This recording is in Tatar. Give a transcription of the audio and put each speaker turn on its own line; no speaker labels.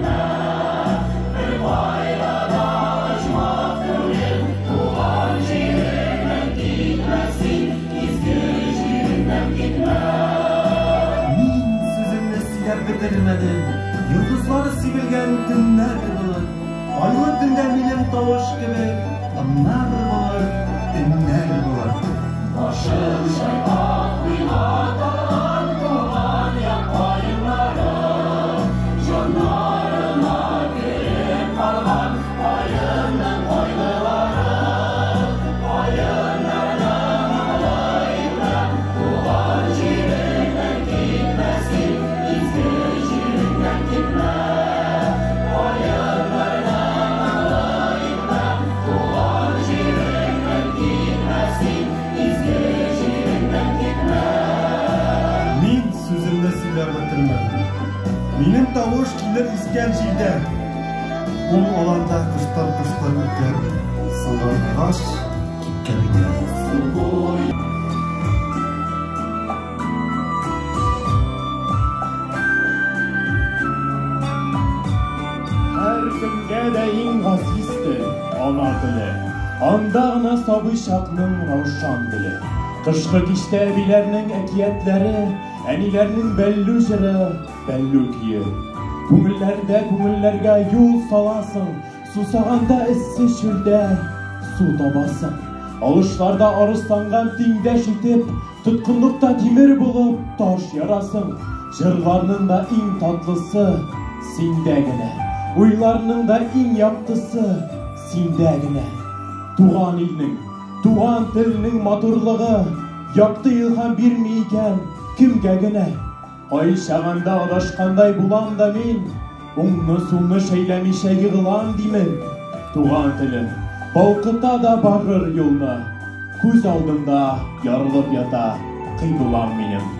китмә. Беркайда да оҗмах түгел, туган җиреңнән китмә син, изге җиреңнән китмә.
Мин сүземне сөйләп бетермәдем, йолдызлар сибелгән төннәр булыр. Айлы төндә минем тавыш кебек ымнар булыр, төннәр булыр.
Башын чайкап уйга талган туган як каеннары, җаннарына кереп калган каенның кайгылары. Каеннарны моңлы итмә, туган җиреңнән китмә син, изге җиреңнән китмә. Каеннарны моңлы итмә, туган җиреңнән китмә син, изге җиреңнән китмә.
Мин сүземне сөйләп бетермәдем. Минем тавыш килер искән җилдән. Ул аланда кыштыр-кыштыр үтәр, сынган агач, кипкән үлән.
Һәркемгә дә иң газиз тел, ана теле. Анда гына сабый чакның раушан гөле. Кышкы кичтә әбиләрнең әкиятләре, әниләрнең бәллү җыры, бәллү көе. Күңелләрдә күңелләргә юл саласың, сусаганда эссе чүлдә су табасың. Алышларда арысланган тиңдәш итеп, тоткынлыкта тимер булып таш ярасың. Җырларның да иң татлысы синдә генә. Уйларның да иң яктысы синдә генә. Туган илнең, туган телнең матурлыгы якты илһам бирми икән кемгә генә? Кайчаганда адашкандай булам да мин, уңны-сулны шәйләмичә егылам димен. Туган телем балкыта да барыр юлны, күз алдымда ярылып ята кыйблам минем.